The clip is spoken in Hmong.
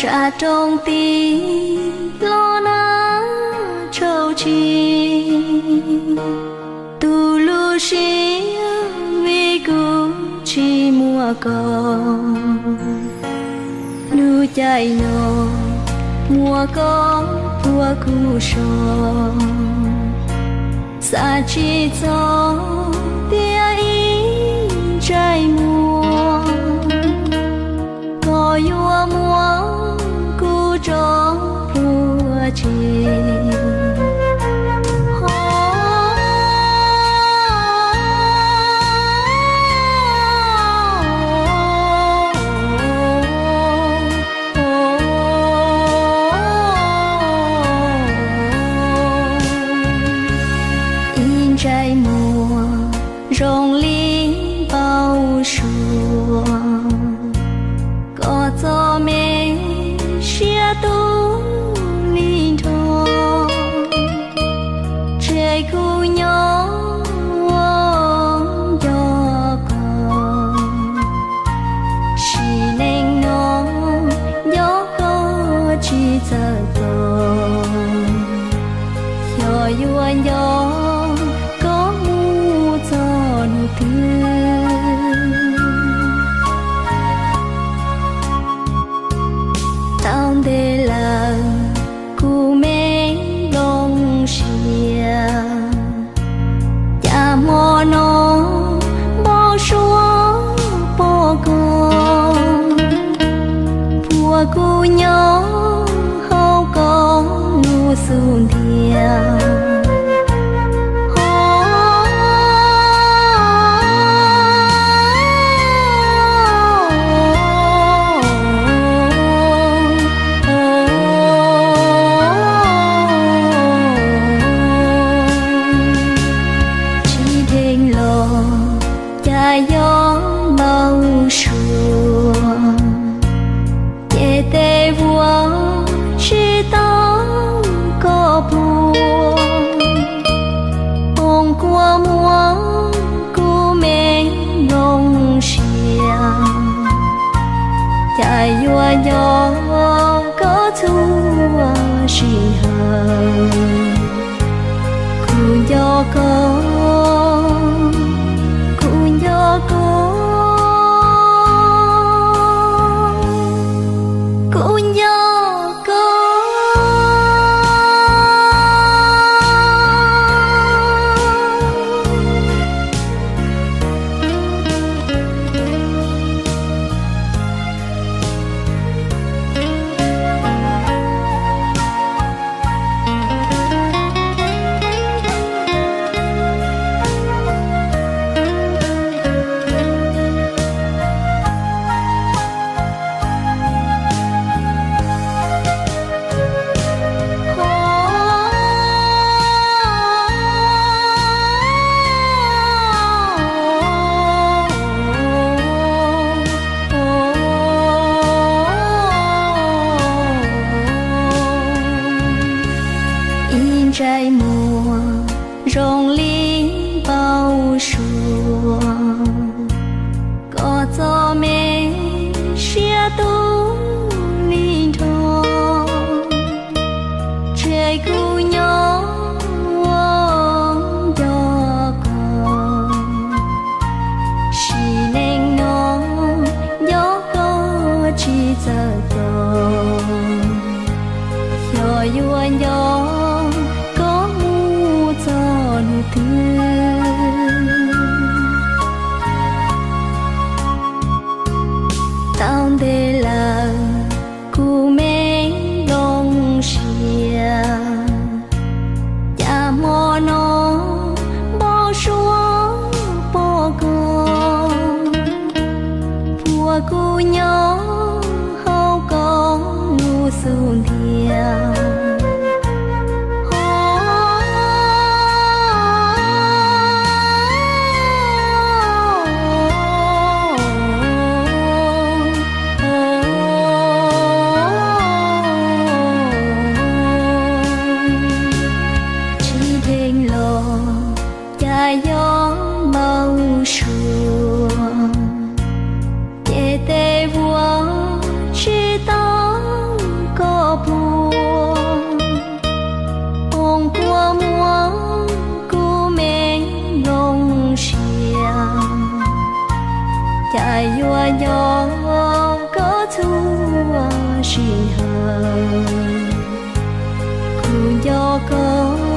Tsa roob tib los nag tshauv tshis, tu lub siab vim kuv tsis muaj koj. Lub caij no muaj koj puag kuv zos, xav tsis txog tias ib ntsais muag koj yuav muab kuv tso plhuav tseg. Ib ntsais muag zoo li npau suav, koj txoj me siab tu li nrho, tseg kuv nyob ua nco koj. Sim neej no nco koj tsis txawj tos, xyov yuav nco koj mus txog hnub twg. Tau ntev lawm kuv me nplooj siab, cas hmo no npau suav pom koj, puag kuv nyob hauv koj lub xub ntiag. Tsis dheev los cas yog npau suav, ces tej vuag tsis tau koj puag, poob kua muag kuv me nplooj siab, cas yuav nco koj txhua sij hawm. Kuv nco koj, kuv nco koj, kuv nco koj. Ib ntsais muag zoo li npau suav, koj txoj me siab tu li nrho, tseg kuv nyob ua nco koj. Sim neej no nco koj tsis txawj tos, xyov yuav nco koj mus txog hnub twg. Tau ntev lawm kuv me nplooj siab, cas hmo no npau suav pom koj, puag kuv nyob hauv koj lub xub ntiag. Tsis dheev los cas yog npau suav, ces tej vuag tsis tau Cas yuav nco koj txhua sij hawm, kuv nco koj